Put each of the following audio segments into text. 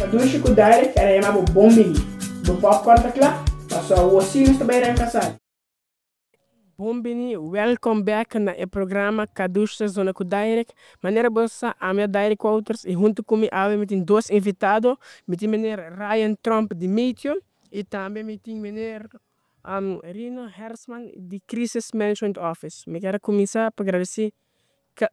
Kadushi ku Direct a yama bo bon bini. Bo popcorn ta kla? Paso awor sí nos ta bai ranka sali. Bon bini, welcome back na e programa Kadushi ta Zona ku Direct. Manera bo sa, ami ta Direct Wouters i huntu ku mi awe mi tin dos invitado. Mi tin meneer Ryan Tromp di Meteo i tambe mi tin meneer Rino Hersman di Crisis Management Office. Mi kier a kuminsá pa gradisí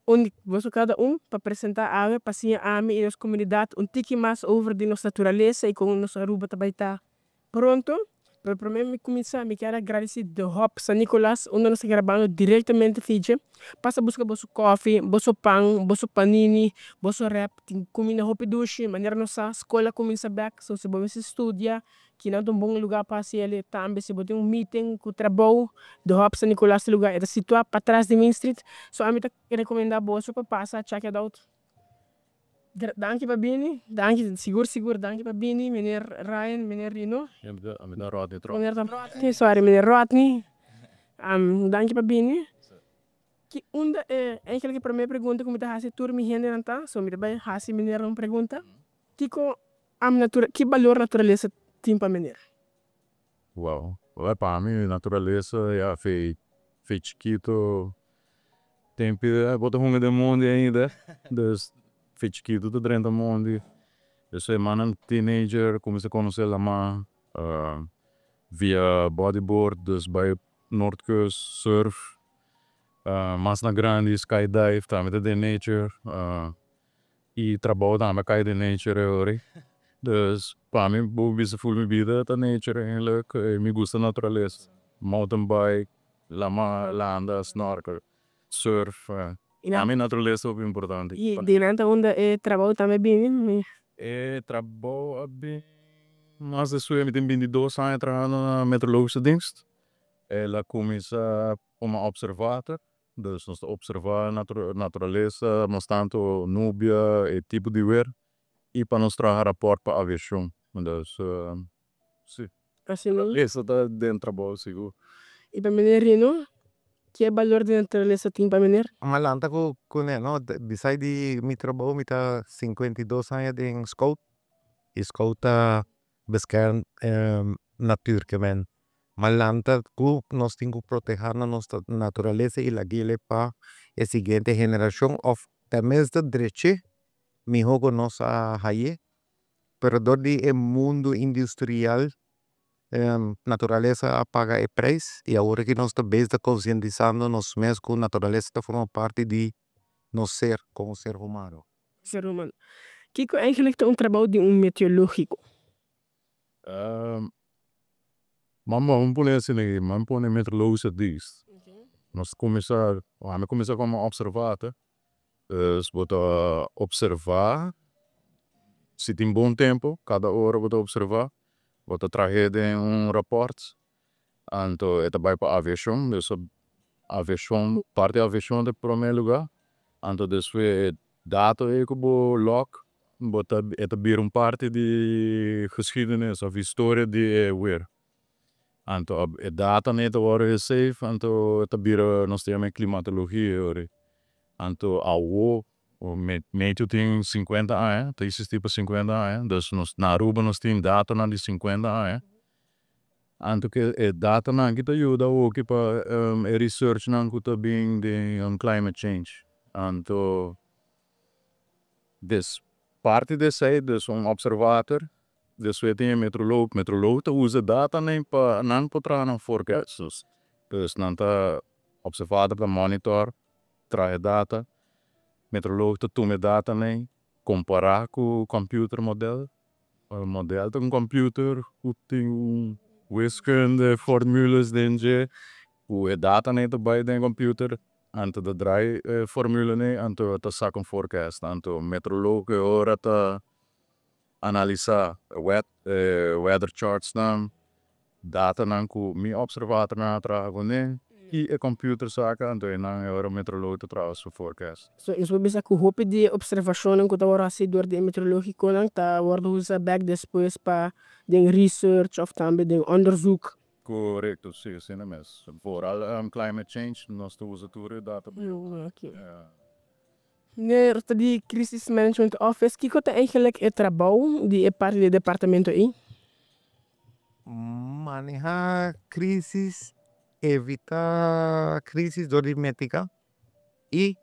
un boso kada un pa presentá awe pa siña ami i nos komunidat un tiki mas over di nos naturalesa i kon nos Aruba ta bai ta pronto. Pero promé mi kuminsá mi kier a gradisí The Hub San Nicolas unda nos ta grabando direktamente fecha. Pasa buska boso kòfi, boso pan, boso panini, boso wrap. Tin kuminda hopi dushi. Manera nos sa skol a kuminsá bèk, so si bo mester studia kinan ta un bon lugá pa hasi el'e. Tambe si bo tin un meeting ku trabou, The Hub San Nicolas ta e lugá. E ta situá patras di Main Street. So ami ta rekomendá boso pa pasa check it out. Danki pa bini, danki sigur sigur danki pa bini meneer Ryan, meneer Rino. Ami ta Rodney Tromp. Meneer Rodney, sorry meneer Rodney, danki pa bini. Ki unda e eigenlijk e prome pregunta ku mi ta hasi tur mi hendenan ta, so mi ta bai hasi meneer un pregunta, kiko ki balor naturalesa tin pa meneer? Wow, pa mi naturalesa ya fei fei chikito tempo bo ta hunga den mondi ainda, dus fei chikito ta drenta mondi, despues mannan teenager kuminsa konosé laman via bodyboard dus bai noordkust surf, mas na grandi skydive tambe ta den nature i trabou tambe a kai den nature awor dus pa mi bo bisa ful mi bida ta nature eigenlijk mi gusta naturalesa mountain bike, laman, landa, snorkel, surf pa mi naturalesa hopi importante. I di nan ta unda e trabou tambe bini? E trabou a bin mas despues mi tin 22 aña trahando na meteorologische dienst el a kuminsa komo observator dus nos ta observa naturalesa mas tanto nubia e tipo di weer i pa nos traha raport pa aviashon dus si naturalesa ta den trabou sigur. I pa meneer Rino, ke balor di naturalesa tin pa meneer? Mi a lanta ku kuné no, beside di mi trabou mi ta 52 aña den scout i scout ta beskerm natuur ke men. Mi a lanta ku nos tin ku proteha na nos naturalesa i lag'ele pa e siguiente generashon of tenminste drech'é miho ku nos a haye, pero dor di e mundu industrial naturalesa a paga e prijs i awor aki nos ta bezig ta konsientisando nos mes ku naturalesa ta forma parti di nos ser komo ser humano. Ser humano. Kiko eigenlijk ta un trabou di un meteorológiko? Ban pone asina aki, ban pone meteorologische dienst. Nos kuminsa, ami a kuminsa komo observator, dus bo ta observa si tin bon tempo kada ora bo ta observa, bo ta trahe den un raport, anto e ta bai pa aviashon, dus aviashon parti aviashon ta prome luga, anto despues e dato ey ku bo log bo ta e ta bira un parti di geschiedenis of historia di e weer. Anto e datanan ey ta wòrdu gesave anto e ta bira nos ta yama klimatologia ora ey. Anto awo meteo tin 50 aña ta existi pa 50 aña dus nos na Aruba nos tin datonan di 50 aña anto ke e datonan aki ta yuda awoki pa e researchnan ku ta bin den climate change anto des parti di esey dus un observator despues tin e meteoroloog, meteoroloog ta usa e datanan pa nan por traha nan forecast dus nan ta observator ta monitor traha e data, meteoroloog ta tuma e datanan kompara ku computer model, model ta un computer ku tin wiskunde formules den dje ku e datanan ta bai den computer anto ta draai e formulenan anto ta saka un forecast anto meteoroloog e ora ta analisa weather charts nan datanan ku mi observatornan a traha kuné i e computer saka anto einan e ora meteoroloog ta traha su forecast. So nos por bisa ku hopi di e observashonnan ku ta wòrdu hasi dor di e meteorologikonan ta wòrdu usa bèk despues pa den research òf tambe den onderzoek. Korekto, si asina mes. Vooral climate change nos ta usa tur e data. Meneer ta di Crisis Management Office, kiko ta eigenlijk e trabou di e parti di departamento ei? Maneha crisis, evita crisis door di mitiga y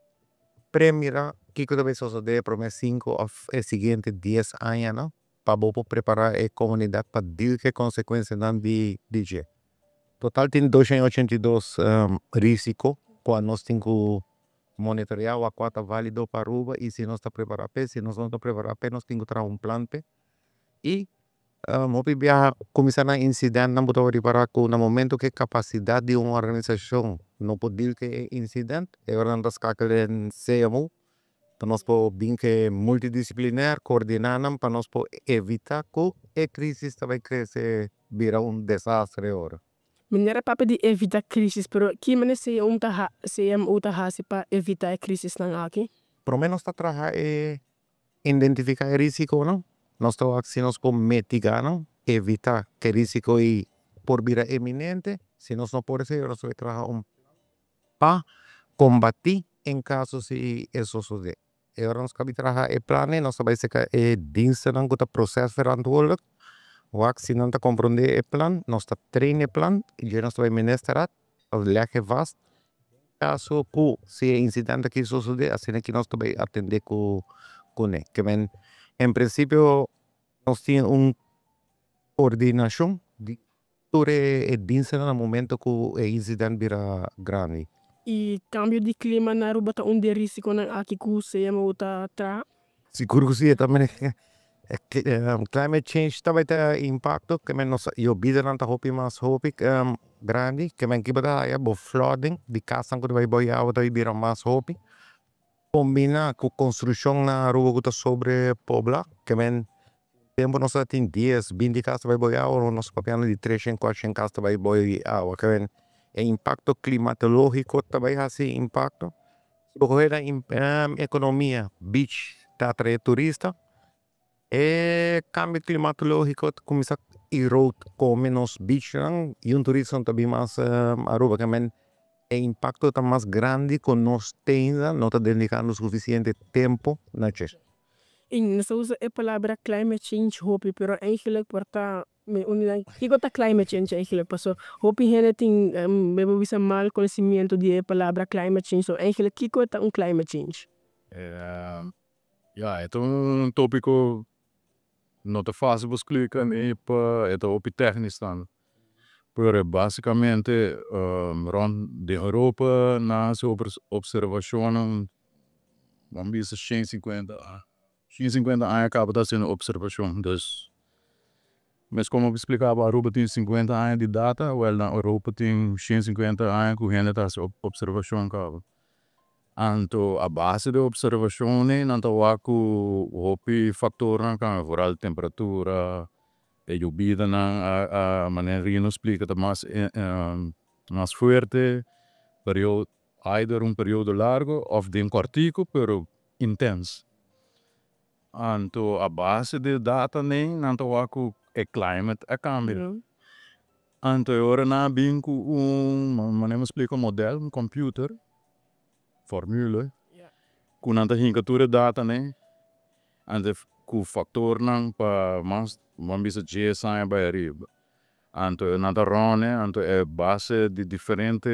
premira kico ta bay sosode prome 5 of e siguiente 10 añanan pa bo por prepara e comunidad pa deal cu e consecuencianan di dje. Total tin 282 risico cual nos tin cu monitorea, wak cua ta valido pa Aruba y si nos ta prepara pe. Si nos no ta prepara pe, nos tin cu traha un plan pe. Y hopi biaha cuminsa na incidentnan, bo ta ripara cu na momento cu e capacidad di un organisacion no por deal cu e incident, e ora nan ta schakel den CMO pa nos por bin cu e multidisciplinair, coordina nan pa nos por evita cu e crisis ta bay crece bira un desastre ora. Meneer a papia di evita crisis, pero ki manera CMO ta hasi pa evita e crisisnan aki? Prome nos ta traha e identifica e risiconan, nos ta wak si nos por mitiga nan, evita cu e risico ey por bira eminente. Si nos no por esey, nos ta bay traha un pa combati en caso si e sosode. E ora nos caba di traha e plan ey, nos ta bay cerca e dienstennan cu ta procesverantwoordelijk, wak si nan ta comprende e plan. Nos ta train e plan y dje nos ta bay ministerraad, leg e vast caso cu si e incidente aki sosode, asina aki nos ta bay atende cune. Kemen en principio nos tin un coordinacion di tur e dienstennan na momento cu e incident bira grandi. Y cambio di clima na Aruba ta un di e risiconan aki cu CMO ta traha? Sigur cu si, tambe climate change tambe ta impacto, kemen nos yobidanan ta hopi mas hopi grandi, kemen ki bo ta haya bo flooding di casnan cu ta bay bo'i awa ta bay bira mas hopi. Combina cu construccion na Aruba cu ta sobrepobla, kemen tempo nos tin 10, 20 cas ta bay bo'i awa, nos papiando di 300, 400 cas ta bay bo'i awa. Kemen e impacto climatologico ta bay haci impacto. Si bo coge na economia, beach ta atrae turista, e cambio climatologico ta cuminsa erode, come nos beachnan y un turista no ta bin mas Aruba. Kemen e impacto ta mas grandi cu nos ainda no ta dedicando suficiente tempo na dje. Y nos ta usa e palabra climate change hopi, pero eigenlijk por ta kiko ta climate change eigenlijk? Paso hopi hende tin, mi por bisa, mal conocimiento di e palabra climate change. So eigenlijk kiko ta un climate change? Ja, e ta un topico no ta facil pa splica ni pa e ta hopi technisch tambe. Pero basicamente rond di Europa nan a haci observacionnan, ban bisa 150 aña caba ta haciendo observacion. Dus mescos mi a splica bo, Aruba tin 50 aña di data, wel, na Europa tin 150 aña cu hende ta haci observacion caba. Anto a base di observacion ey nan ta wak cu hopi factornan a cambia, vooral temperatura, e yobidanan a, manera Rino a splica, ta mas fuerte, either un periodo largo of den cortico pero intens. Anto a base di data ey nan ta wak cu e climate a cambia. Anto e ora nan a bin cu un, manera mi a splica, un model, un computer formule cu nan ta hinca tur e data ey anto cu factornan pa mas, ban bisa, 10 aña bay ariba. Anto nan ta run e, anto e base di diferente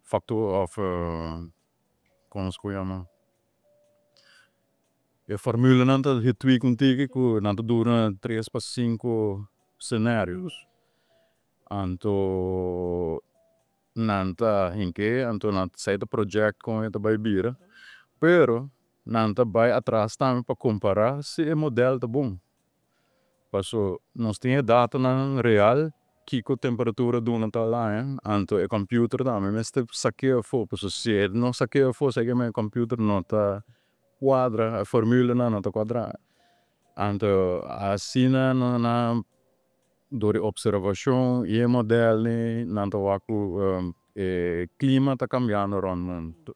factor of, con nos por yama, e formulenan ta getweak un tiki cu nan ta duna 3 pa 5 scenarios. Anto nan ta hink'e, anto nan esey ta project con e ta bay bira, pero nan ta bay atras tambe pa compara si e model ta bon. Paso nos tin e datanan real kiko temperatura duna tal aña, anto e computer tambe mester sak'e afo, pasobra si e no sak'e afo, esaki e computer no ta cuadra, e formulenan no ta cuadra. Anto asina nan door di observacion y e model nan ta wak cu e clima ta cambiando rond mundo.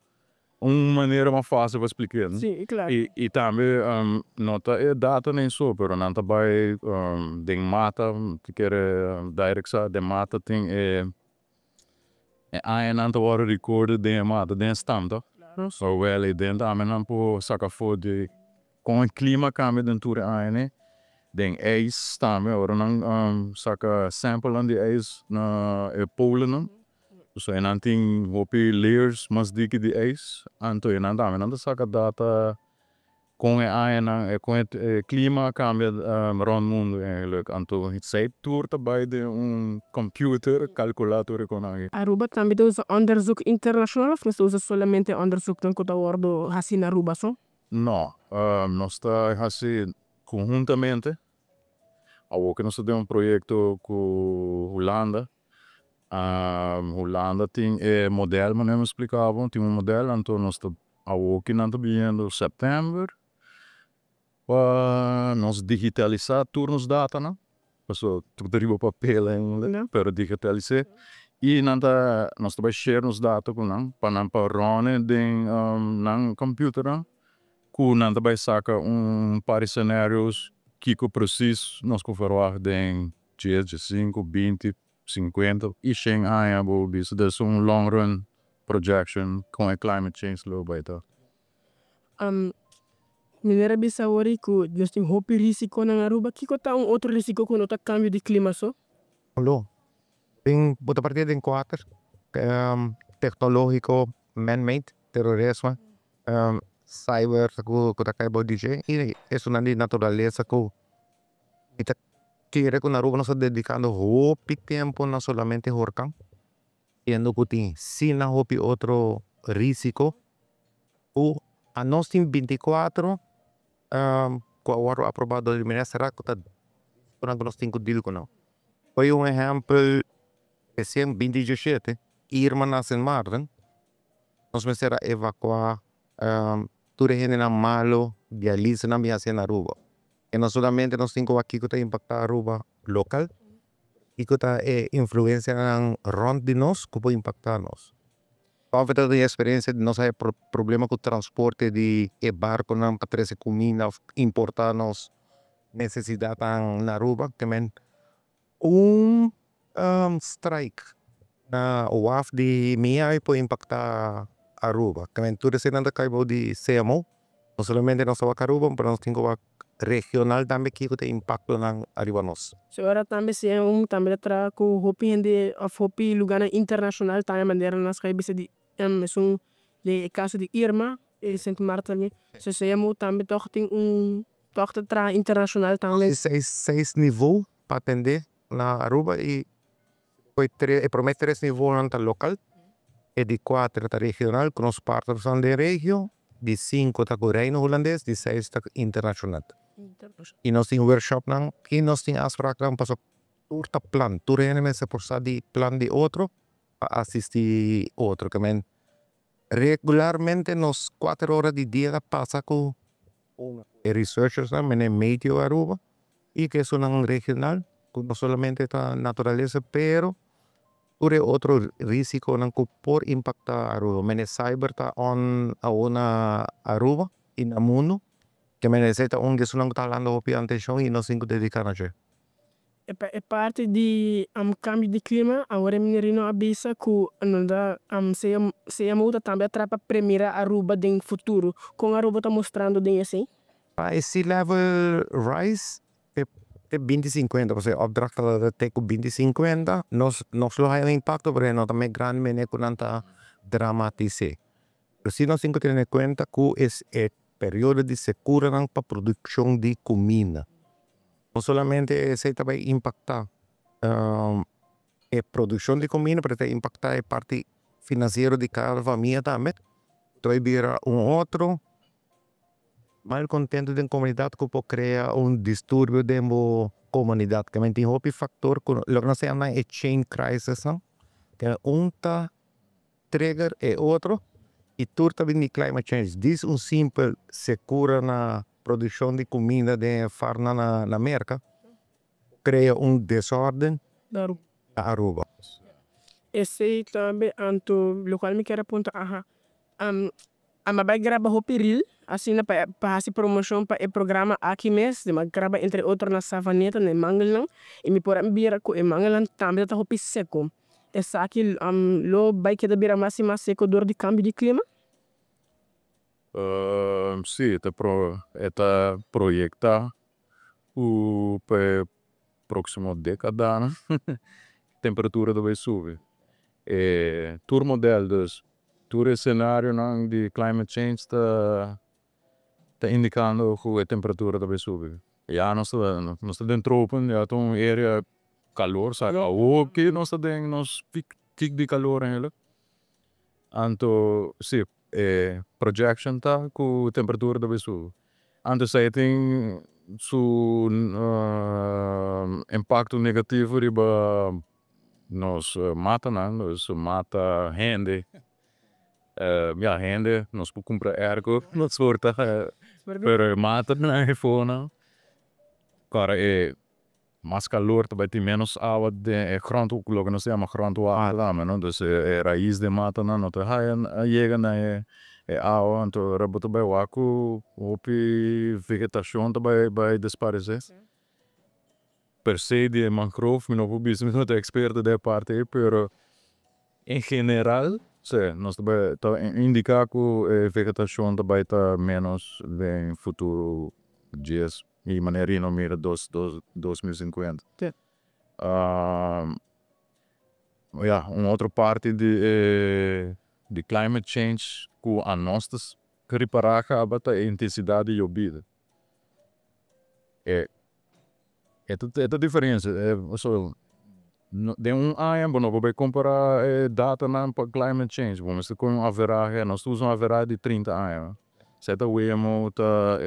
Un manera mas facil pa splik'e, no? Si, claro. Y tambe no ta e datanan so, pero nan ta bay den mata, si kier direct sa den mata tin e añanan ta wordo record den e mata, den e stam, toch? So wel ey tambe nan por saca for di con e clima a cambia den tur e aña. Den ijs tambe, ora nan saca sample di ijs na e polennan. So nan tin hopi layers mas diki di ijs. Anto nan tambe nan ta saca data con e añanan, con e clima a cambia rond mundo eigenlijk. Anto esey tur ta bay den un computer calcula tur e cosnan. Aruba tambe ta usa onderzoek internacional of nos ta usa solamente onderzoeknan cu ta wordo haci na Aruba so? No, nos ta haci conhuntamente. Awor cu nos ta den un proyecto cu Hulanda. Hulanda tin e model manera mi a splica bo, tin un model, anto nos ta awor cu nan ta biniendo september pa nos digitalisa tur nos datanan, pasobra tur ta riba papel ainda, pero digitalise y nan ta nos ta bay share nos data cu nan pa nan por run e den nan computernan cu nan ta bay saca un par di scenarios kico precies nos por verwacht den 10, 15, 20, 50 y 100 aña bo bisa. Dus un long run projection con e climate change lo bay ta. Meneer a bisa awor cu nos tin hopi risico na Aruba. Kico ta un otro risico cu no ta cambio di clima so? Lo. Den bo ta parti den kuater: tecnologico, man-made, terorismo, cyber cu ta cay bou di dje y esunnan di naturalesa cu mi ta kere cu na Aruba nos ta dedicando hopi tempo na solamente horcan, siendo cu tin asina hopi otro risico cu anos tin 24 cu a wordo aproba door di ministerraad cu ta cu nos tin cu deal cu nan. Poi un ehempel recien, 2017, Irma na Sint Maarten, nos mester a evacua tur e hendenan malo, dialyse nan bin haci na Aruba. Y no solamente nos tin cu wak kico ta impacta Aruba local, kico ta e influencianan rond di nos cu por impacta nos. Of ta di experiencia nos hay problema cu transporte di e barconan pa trece cuminda of importa nos necesidadnan na Aruba. Te men un strike na waf di Miami por impacta Aruba. Te men tur esnan ta cay bou di CMO. No solamente nos ta wak Aruba, pero nos tin cu wak regional tambe kico ta impactonan ariba nos. So ora tambe CMO tambe ta traha cu hopi hende of hopi lugarnan internacional tambe, manera nos a bisa di esun den e caso di Irma e Sint Maarten. So CMO tambe toch tin un toch ta traha internacional tambe. Seis nivel pa atende na Aruba y e prome tres nivelnan ta local, e di cuater ta regional cu nos partners den regio, di cinco ta cu Reino Hulandes, di seis ta internacional. Y nos tin workshopnan y nos tin afspraaknan pasobra tur ta plan, tur hende mester por sa di plan di otro pa asisti otro. Ke men regularmente nos 4 ora di dia ta pasa cu e researchersnan, mene Meteo Aruba y cu esunnan regional, cu no solamente ta naturalesa, pero tur e otro risiconan cu por impacta Aruba. Mene cyber ta on awo na Aruba y na mundo. Ke men esey ta un di esunnan cu ta halando hopi atencion y nos tin cu dedica na dje. E parti di cambio di clima, awor meneer Rino a bisa cu nan ta CMO ta tambe a traha pa premira Aruba den futuro. Con Aruba ta mostrando den esey? Pa e sea level rise te 2050, pasobra e opdracht ta te cu 2050, nos lo haya un impacto, pero no ta mes grandi mene cu nan ta dramatise. Pero si nos tin cu tene cuenta cu e periodo di securanan pa produccion di cuminda. No solamente esey ta bay impacta e produccion di cuminda, pero ta impacta e parti financiero di cada famia tambe. Ta bay bira un otro malcontento den comunidad cu por crea un disturbio den bo comunidad. Ke men tin hopi factor cu loke nos ta yama e chain crisis, no? Ke un ta trigger e otro y tur ta bin di climate change. Dis un simpel secura na produccion di cuminda den farmnan na Merca crea un desorden Na Aruba. Na Aruba. Esey tambe, anto locual mi kier a puntra, aha. Ami a bay graba hopi reel asina pa haci promocion pa e programa aki mes. Mi a graba entre otro na Savaneta na e mangelnan y mi por a mira cu e mangelnan tambe ta hopi seco. Esaki lo bay keda bira mas y mas seco door di cambio di clima? Si, e ta e ta proyecta ku pa e proximo decadanan temperatura ta bay subi. E tur model dus tur e scenarionan di climate change ta indicando ku e temperatura ta bay subi. Ya nos ta nos ta den tropen ya ta un area kalor sa awoki nos ta den nos peak di kalor eigenlijk anto si e projection ta ku temperatura ta bay subi. Anto esei tin su impacto negativo riba nos matanan, dus mata, hende, ya hende nos por kumpra airco nos por ta pero e matanan eifonan kòrda e mas kalor ta bai tin menos awa den e grond loke nos ta yama grondwater tambe no, dus e rais di e matanan no ta haya yega na e awa anto ora bo ta bai wak ku hopi vegetashon ta bai bai desparese. Per se di e mangrove mi no por bisa mi no ta eksperto den e parti ei pero en general si nos ta bai ta indiká ku e vegetashon ta bai ta menos den futuro djes i manera Rino a mira dos dos dos mil sinkuenta. Ya un otro parti di e di climate change ku anos ta ripará kaba ta e intensidat di yobida. E e ta diferensia pasobra den un aña bo no por bay kompara e datanan pa climate change bo mester kohe un averahe nos ta usa un averahe di 30 aña esei ta WMO ta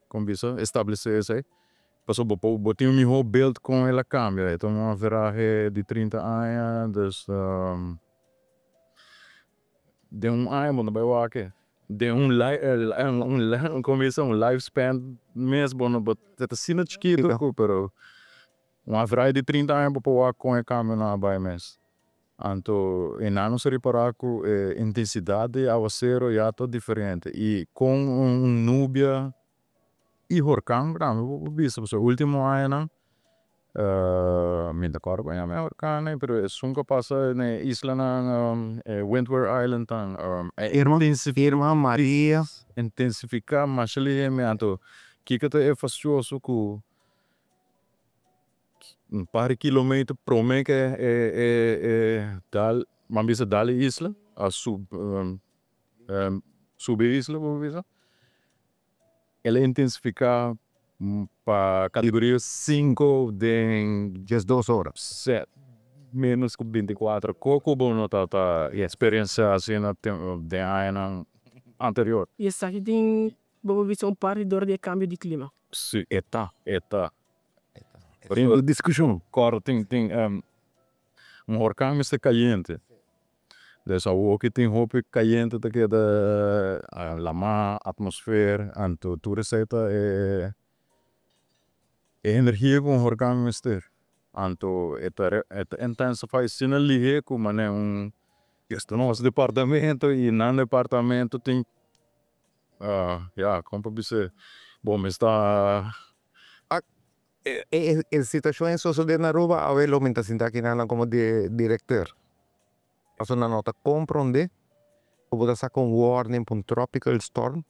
kon bisa establese esei pasobra bo por bo tin un miho beeld kon el a kambia e ta un averahe di 30 aña dus den un aña bo no bai wak e den un kon bisa un life span mes bo no e ta asina chikito ku pero un averahe di 30 aña bo por wak kon e kambionan a bai mes. Anto einan nos a ripará ku e intensidat di awasero ya ta diferente i kon un nubia i horkan tambe bo por bisa pasobra ultimo añanan mi no ta kòrda kon yama e horkan ei pero esun ku a pasa na e islanan e Windward Island tan Irma, Maria. Intensifiká masha lihé anto kiko ta e fastioso ku un par di kilometer prome ku e dal ban bisa dal e isla a subi e isla bo por bisa el a intensifiká pa kategoria sinku den 12 ora. Menos ku 24 ko ku bo no tabata eksperensiá asina den añanan anterior. I esaki tin bo por bisa un parti dor di e kambio di klima. Si, e ta, e ta. Tin diskushon. Kòrda tin tin un horkan mester kayente. Dus awoki tin hopi kayente ta keda lamá, atmosfer, anto tur esei ta e energia ku un horkan mester. Anto e ta e ta intensify asina lihé ku manera un nos departamento i nan departamento tin ya kon pa bis'é bo mester ta. E situashon ei sosodé na Aruba awe lo mi ta sinta aki nan komo direkteur. Pasobra nan no ta komprondé ku bo ta saka un warning pa un tropical storm,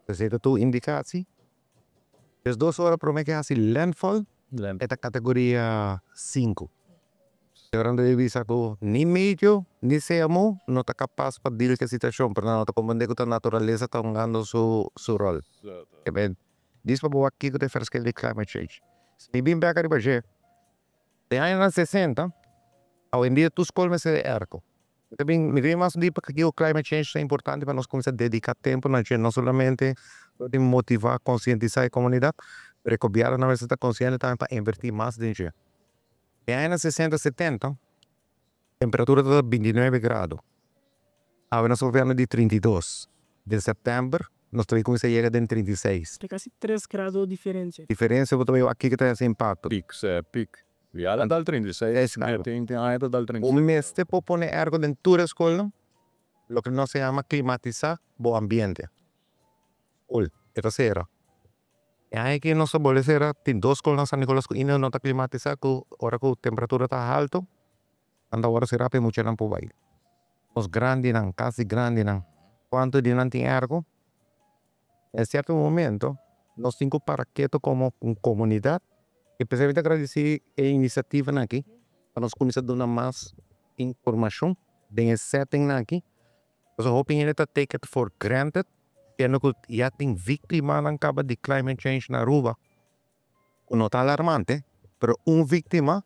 esei ta tur indikasi. 12 ora promé ku e hasi landfall e ta kategoria 5. Ora nan ta bisa ku ni meteo ni CMO no ta kapas pa deal ku e situashon, pero nan no ta komprondé ku ta naturalesa ta hungando su ròl. Dis pa bo wak kiko ta e verschil di climate change. Si mi bin bek ariba dje, den añanan 60, awendia tur skol mester e airco. Mi ta bin mi ta bin mas di pakiko climate change ta importante pa nos kuminsá dediká tempu na dje, no solamente di motivá, konsientisá e komunidat, pero e gobièrnunan mester ta konsiente tambe pa invertí mas den dje. Den añanan 60, 70, temperatura tabata 29 grado. Awe nos ta papiando di 32. Den sèptèmber nos ta kuminsá yega den 36. Ta kasi 3 grado diferensia. Diferensia bo ta wak kiko ta hasi impakto. Piek, piek. Ya ta dal 36. Tin tin aña ta dal 36. Un mester por pone airco den tur e skolnan, loke nos ta yama klimatisá bo ambiente. Skol, e ta sera. E aña aki nos a bolbe sera, tin dos skol na San Nicolas ku ainda no ta klimatisá ku ora ku temperatura ta haltu, nan ta wòrdu será pa e muchanan por bai. Nos grandinan, kasi grandinan. Kuantu di nan tin airco? En sierto momento nos tin ku para keto komo un komunidat i p'esei mi ta gradisí e inisiativanan aki pa nos kuminsá duna mas informashon den e settingnan aki pasobra hopi hende ta take it for granted siendo ku ya tin víktimanan kaba di climate change na Aruba ku no ta alarmante pero un víktima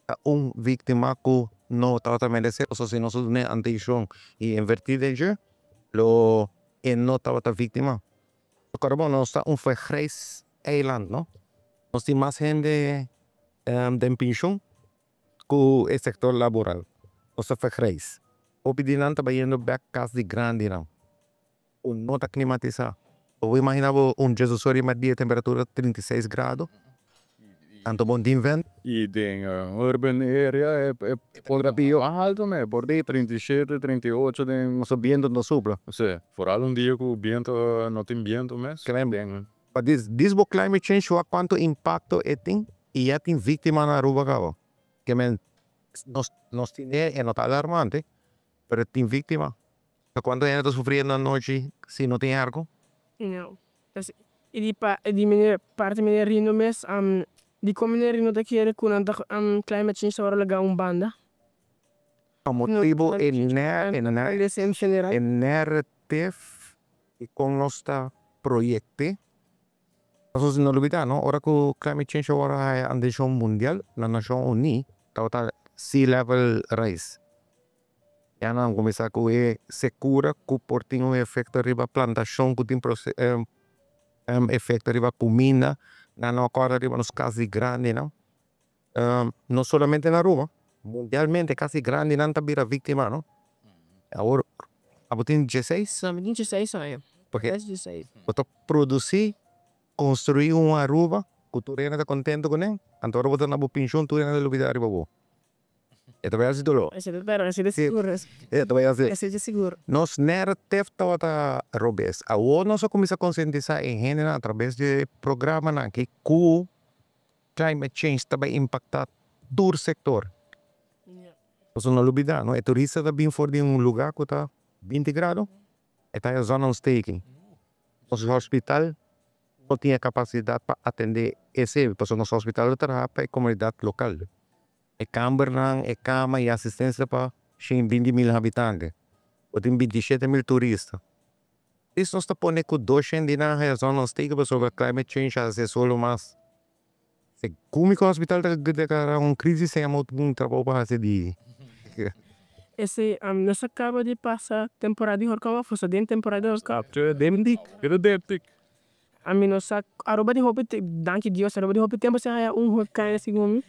ta un víktima ku no tabata meresé pasobra si nos a dun'é atenshon i invertí den dje lo e no tabata víktima. Kòrda bo nos ta un vergrijs eiland no, nos tin mas hende den penshun ku e sektor laboral, nos ta vergrijs. Hopi di nan ta bayendo bek kas di grandinan ku no ta klimatisá. Bo por imagina bo un djesosor riba dia temperatura 36 grado, anto bo no tin vent. I den urban area e por ta pio alto me, por ta 37, 38 den. Pasobra biento no supla. Si, foral un dia ku biento no tin biento mes. Pa dis bo climate change wak kuantu impakto e tin i ya tin víktima na Aruba kaba. Ke men nos nos tine e no ta alarmante pero tin víktima. Kuantu hende ta sufriendo anochi si no tin airco? No. I di pa di meneer parti meneer Rino mes, dikon meneer Rino ta kere ku nan ta climate change ta wòrdu laga un banda? Pa motibu e e narrative di kon nos ta proyekt'é. Pasobra si no lubida no, ora ku climate change a wòrdu haya atenshon mundial na Nashon Uní tabata sea level rise. Ya nan kuminsá ku e sekura ku por tin un efekto riba plantashon ku tin efekto riba kuminda, nan no a kòrda riba nos kas di grandinan, no solamente na Aruba, mundialmente kas di grandinan ta bira víktima no. Awor abo tin 16? No, mi tin 16 aña. Porque bo ta produsí, konstruí un Aruba ku tur hende ta kontento kuné, anto ora bo ta na bo penshun tur hende ta lubida riba bo. E ta bai hasi doló. Esei ta bèrdad, esei ta sigur. E ta bai hasi. Esei ta sigur. Nos narrative tabata robes. Awor nos a kuminsá konsientisá e hendenan atrabes di e programanan aki ku climate change ta bai impaktá tur sektor. Pasobra no lubida no, e turista ta bin for di un lugá ku ta 20 grado, e ta haña zonontsteking. Nos hospital no tin e kapasidat pa atendé esei, pasobra nos hospital ta traha pa e komunidat lokal. E kambernan, e kama i asistensia pa 120.000 habitante. Bo tin 27.000 turista. Dis nos ta pone ku 200 di nan haña zonontsteking pasobra climate change a hasi e suelo mas. Segun mi ku hospital ta deklará un krisis se yama un trabou pa hasi di. Esei, nos a kaba di pasa temporada di horkan òf nos ta den temporada di horkan? Den dik, pero den dik. Ami no sa, Aruba tin hopi, danki Dios, Aruba tin hopi tempu sin haya un horkan segun mi.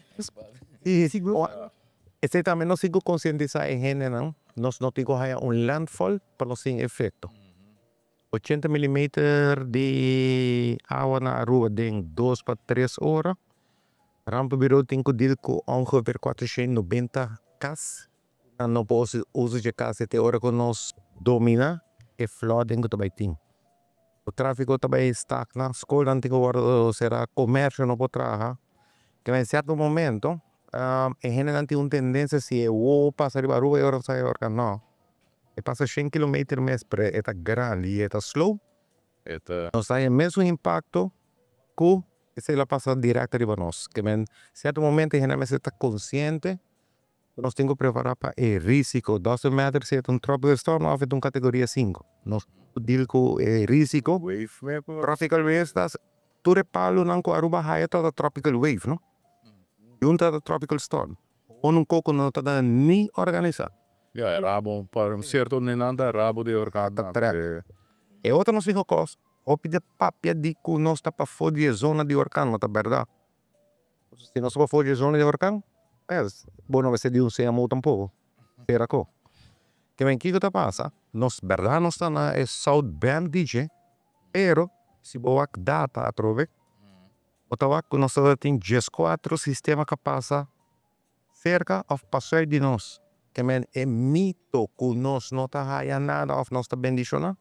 Esei tambe nos tin ku konsientisá e hendenan, nos no tin ku haya un landfall pa nos tin efekto. 80 milimeter di awa na Aruba den 2 pa 3 ora. Rampenbureau tin ku deal ku ongeveer 490 kas. Nan no por usa e kas te ora ku nos dominá e flooding ku ta bai tin. O tráfiko ta bai stagna, skolnan tin ku wòrdu será, komersio no por traha. Ke na sierto momento e hendenan tin un tendensia si e wowo pasa riba Aruba e ora sa e orkan no. E pasa 100 kilometer mes pero e ta grandi i e ta slow. E ta. Nos ta haña mesun impakto ku esei lo pasa direkto riba nos. Ke men sierto momento e hende mester ta konsiente ku nos tin ku prepará pa e risiko. Doesn't matter si e ta un tropical storm òf e ta un kategoria 5. Nos deal ku e risiko. Wave me por. Tropical wave ta tur e palunan ku Aruba haya ta tropical wave no. Niun ta tropical storm. Un koko no ta ni organisá. Ja, rabo, pa un sierto ninan ta rabo di orkan. Ta trek. E otro nos fiho kos, hopi di papia di ku nos ta pafó di e zona di orkan, no ta bèrdat. Si nos ta pafó di e zona di orkan, bo no mester di un CMO tampoko. Sera ko. Ke men kiko ta pasa, nos bèrdat nos ta na e South Bend dje, pero si bo wak data atrobe, bo ta wak ku nos tin 14 sistema ku a pasa serka òf pasùit di nos. Ke men e mito ku nos no ta haya nada òf nos ta bendishoná.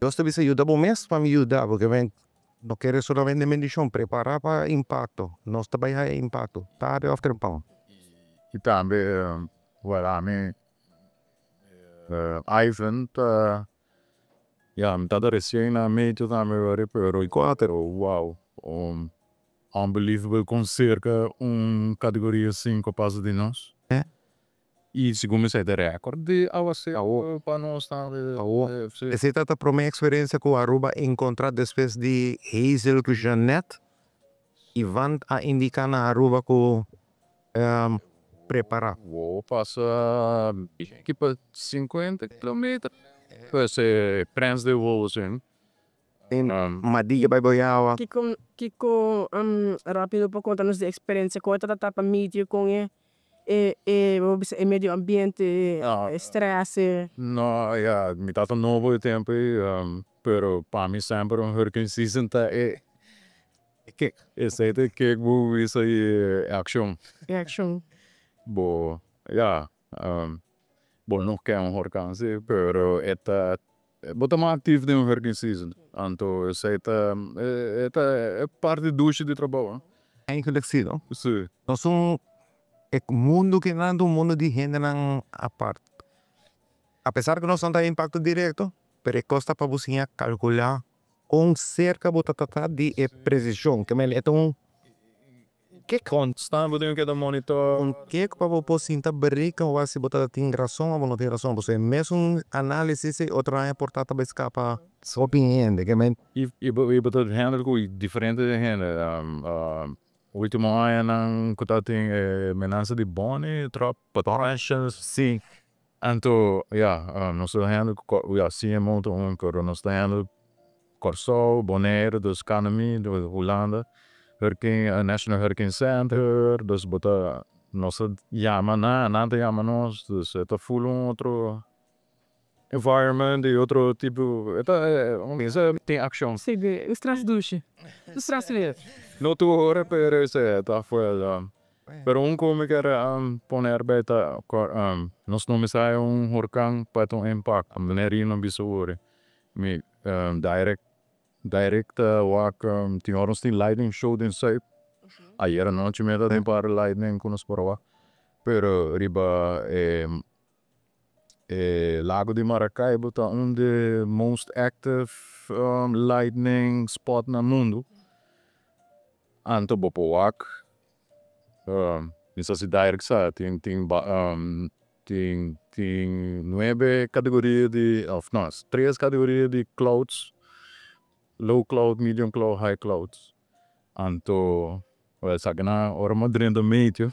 Dios ta bisa yuda bo mes pa mi yuda bo, ke men no kere solamente bendishon, prepará pa impakto. Nos ta bai haya impakto, tarde òf tempran. I tambe, well, ami. Ivan ta, ya, mi tabata recien na meteo tambe wari, pero Cuater. Wow, unbelievable con cerca un categoria 5 a pasa di nos. Y segun mi sa e record di awacero Awo. pa nos tambe. Awo. Si. Esey ta e prome experiencia cu Aruba a encontra despues di Hazel cu Jeanette. Ivan a indica na Aruba cu prepara. Wow, pasa aki pa 50 kilometer. Pues Prens de Wolzin. In Madilla bay Boyawa. Kiko, rapido pa conta nos di experiencia con ta pa meteo con e, e medio ambiente, Ah. e stress. No, ja, mi tata nobo e tempo ey, pero pa mi semper un hurricane season ta e Kick. Esey ta kick bo bisa e action. E action. Bo, ja, bo no kier un horcan si, pero e ta bo ta mas actief den un hurricane season. Anto esey ta e ta e parti dushi di trabou, hè. Eigenlijk si, no? Si. Nos un e mundo cu nan un mundo di hendenan apart. A pesar cu nos no tin impacto directo, pero e costa pa bo calcula con cerca bo ta trata di e precision. Kiermen e un kick. Constant bo tin cu monitor. Un kick pa bo por sinta bereken of si bo tin rason of no tin rason. Bo mesun analisis y otro aña por ta ta scapa hopi hende. Kiermen Y bo ta handle cu diferente hende. Ultimo aña nan cu tabatin menasa di Bonnie, trop, patrashes. Anto, ja, nos ta handle, ja, CMO ta un, pero nos ta handle Corsou, Bonaire, dus KNMI, Hulanda, Hurricane, National Hurricane Center, dus bo ta, nos ta yama nan, nan ta yama nos, dus e ta full un otro environment y otro tipo, e ta, tin accion. Si, e stress dushi. E stress weer. No tur ora, pero esey ta full. Pero un cu mi kier pone erbij ta, nos no mester haya un horcan pa un impact, manera Rino a bisa awor. Mi direct wak tin ora nos tin lightning show den Zuid. Ayera nochi mi tabatin par lightning cu nos por a wak. Pero riba e Lago di Maracaibo ta un di most active lightning spot na mundo. Anto bo por wak, mi sa si direct sa, tin nuebe categoria di, of no, tres categoria di clouds: low cloud, medium cloud, high clouds. Anto, well, esaki nan ora mi a drenta meteo,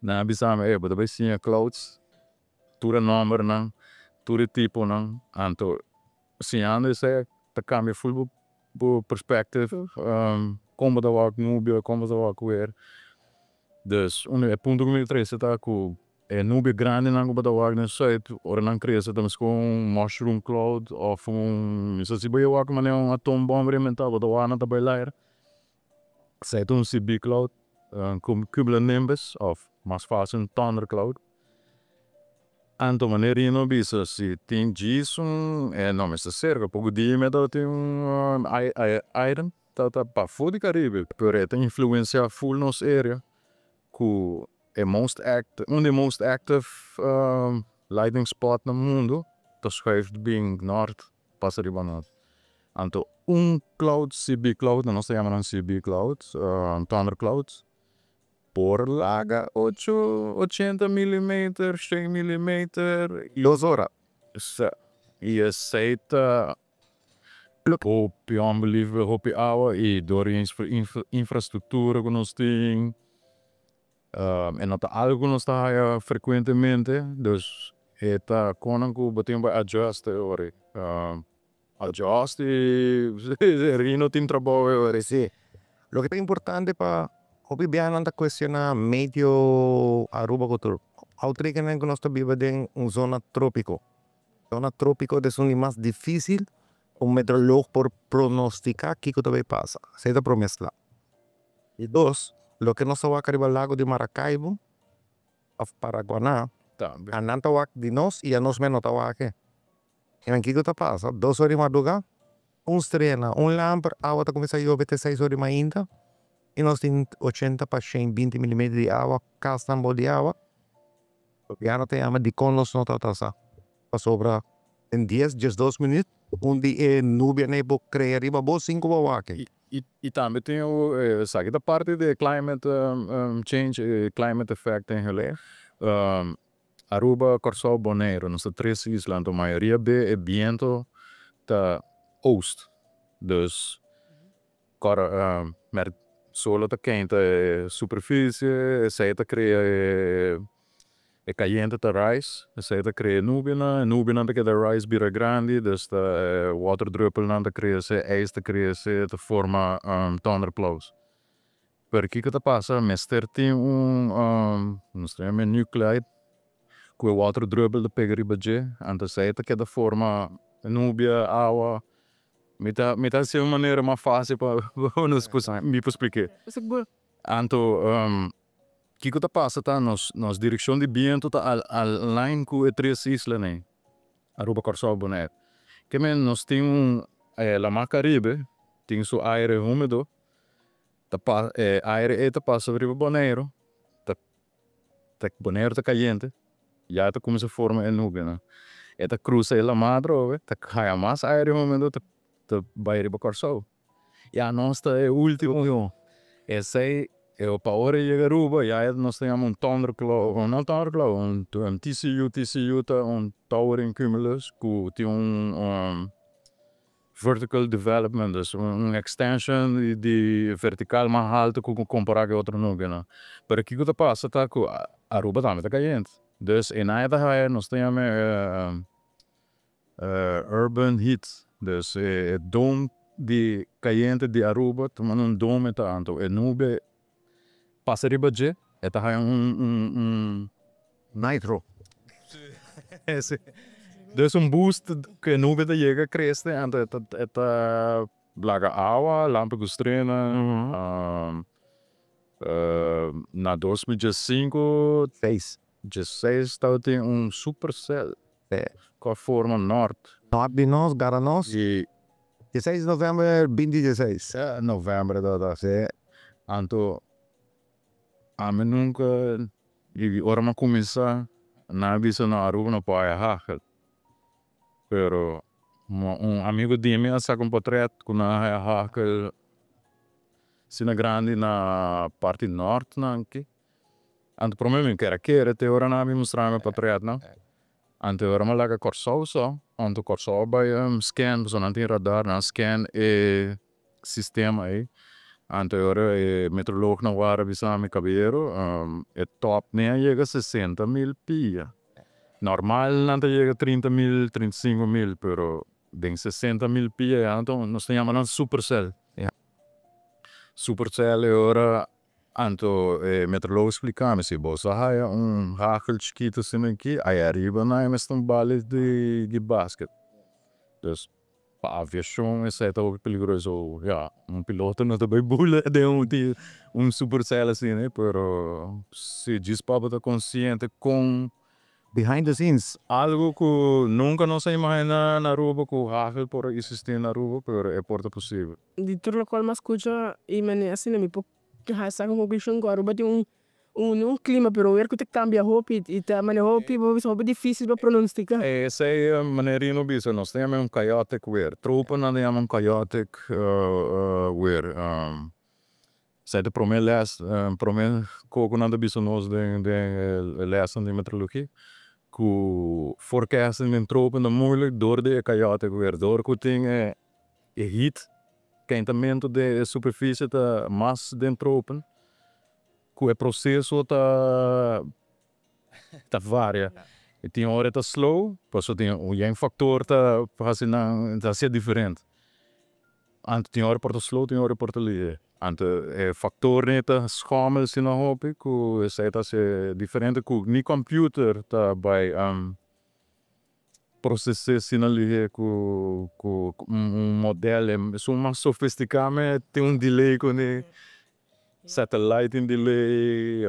nan a bisa mi: "Ey, bo ta bay siña clouds, tur e nombernan, tur e tiponan." Anto siñando esey ta cambia full bo perspective, con bo ta wak nubia, con bo ta wak weer. Dus un e punto cu mi ta trece ta cu e nubia grandinan cu bo ta wak den Zuid, ora nan crece ta mescos un mushroom cloud of un, mi sa si bo a wak manera un atoombom rementa, bo ta wak nan ta bay laer. Esey ta un CB cloud, cumulonimbus of mas facil un thundercloud. Anto manera Rino a bisa, si tin djis un, e no mester cerca, poco dia mi tabatin un item ta pafó di Caribe, pero e ta influencia full nos area cu e most act un di most active lightning spot na mundo ta schuift bin nort pasa riba nos. Anto un cloud, CB cloud, nos ta yama nan CB clouds, thunder clouds, por laga ocho, 80 millimeter, 100 millimeter. 2 ora. Y esey ta hopi unbelievable, hopi awa y door di infrastructura cu nos tin, e no ta algo cu nos ta haya frecuentemente, dus e ta con cu bo tin pa adjust e ora. Adjust y Rino tin trabou e ora. Si. Loke ta importante pa hopi biaha ta cuestiona meteo Aruba cu tur. Uitrekenen cu nos ta biba den un zona tropico. Zona tropico ta un di mas dificil un meteoroloog por pronostica kico ta bay pasa. Esey ta prome sla. Y dos, loke nos ta wak riba Lago di Maracaibo of Paraguaná, Tambe. Nan ta wak di nos y anos mes no ta wak. Y kico ta pasa? 2 or di madruga, un strena, un lamper, awa ta cuminsa yobe te 6 or di mainta. Y nos tin 80 pa 120 milimeter di awa, cas bou di awa. Gobierno ta yama di con nos no ta atrasa. Pasobra den 10, 12 minuut, un di e nubia por crea riba bo sin cu bo wak. Y tambe tin esaki ta parti di climate change, climate effect eigenlijk. Aruba, Corsou, Bonaire, nos tres isla, anto mayoria di e biento ta oost. Dus ora solo ta keinta e superficie, esey ta crea e cayente ta rise, esey ta crea nubianan, e nubianan ta keda rise bira grandi, dus ta waterdruppelnan ta crece, ijs ta crece, ta forma thunderclouds. Pero kiko ta pasa? Mester tin un nos ta yama nuclei cu e waterdruppel ta pega riba dje, anto esey ta keda forma nubia, awa. Mi ta haci un manera mas facil pa nos mi por splica. Anto kiko ta pasa ta nos direccion di biento ta align cu e tres islanan: Aruba, Corsou, Bonaire. Ke men nos tin un Lama Caribe, tin su aire humedo, ta pa e aire ey ta pasa riba Bonaire, ta Bonaire ta cayente, ya ta cuminsa forma e nubianan. E ta cruza e lama atrobe, ta haya mas aire humedo, ta bay riba Corsou. Ya nos ta e ultimo. Esey pa ora yega Aruba, ya nos ta yama un thundercloud, no thundercloud, un TCU. TCU ta un towering cumulus cu tin un vertical development, dus un extension di vertical mas halto cu compara cu otro nubianan. Pero kiko ta pasa ta cu Aruba tambe ta cayente. Dus e ta haya, nos ta yama urban heat. Dus e dome di cayente di Aruba, ta un dome ta, anto e nube pasa riba dje, e ta haya un Nitro. Si. Dus un boost cu e nube ta yega crece, anto e ta laga awa, lampi cu strena. Na 2015, 6. 16 tabatin un supercell cu a forma nort. Nort di nos, gara nos. Y 16 di november 2016. Ja, november dat. Si. Anto ami nunca y ora mi a cuminsa nan a bisa na Aruba no por haya hagel. Pero un amigo di mi a saca un portret cu nan a haya hagel asina grandi na parti nort nan aki. Anto prome mi kier a kere te ora nan a bin mustra mi portret nan. Anto ora mi a laga Corsou so, anto Corsou a bay scan, pasobra nan tin radar, nan a scan e sistema ey. Anto ora e meteoroloognan wara a bisa mi: "Caballero, e top ni a yega 60.000 pia. Normal nan ta yega 30.000, 35.000, pero den 60.000 pia ya anto nos ta yama nan supercell." Supercell e ora anto e meteoroloog a splica mi: "Si bo a haya un hagel chikito asina aki, aya ariba nan e mester un bala di basket." Dus pa aviacion esey ta hopi peligroso. Ja, un piloto no ta bay bula den un supercell asina, pero si djis pa bo ta consciente con Behind the scenes. Algo cu nunca nos a imagina na Aruba cu hagel por existi na Aruba, pero e por ta posibel. Di tur loke mi a scucha y mane asina mi por saca un conclusion cu Aruba tin un clima pero weer cu ta cambia hopi y ta mane hopi hopi dificil pa pronostica. Esey manera Rino bisa, nos ta yama un chaotic weer. Tropennan ta yama un chaotic weer. Esey ta prome les, prome cos cu nan ta bisa nos den lesnan di meteorologia, cu forecasting den tropen ta moeilijk door di e chaotic weer, door cu tin e heat, keintamento di superficie ta mas den tropen, cu e proceso ta varia. E tin ora ta slow, pasobra tin un factor ta haci nan ta haci diferente. Anto tin ora por ta slow, tin ora por ta lihe. Anto e factor nan ta schommel asina hopi cu esey ta haci diferente cu ni computer ta bay procesa asina lihe cu un model esun mas sofistica tin un delay cune, satellite tin delay,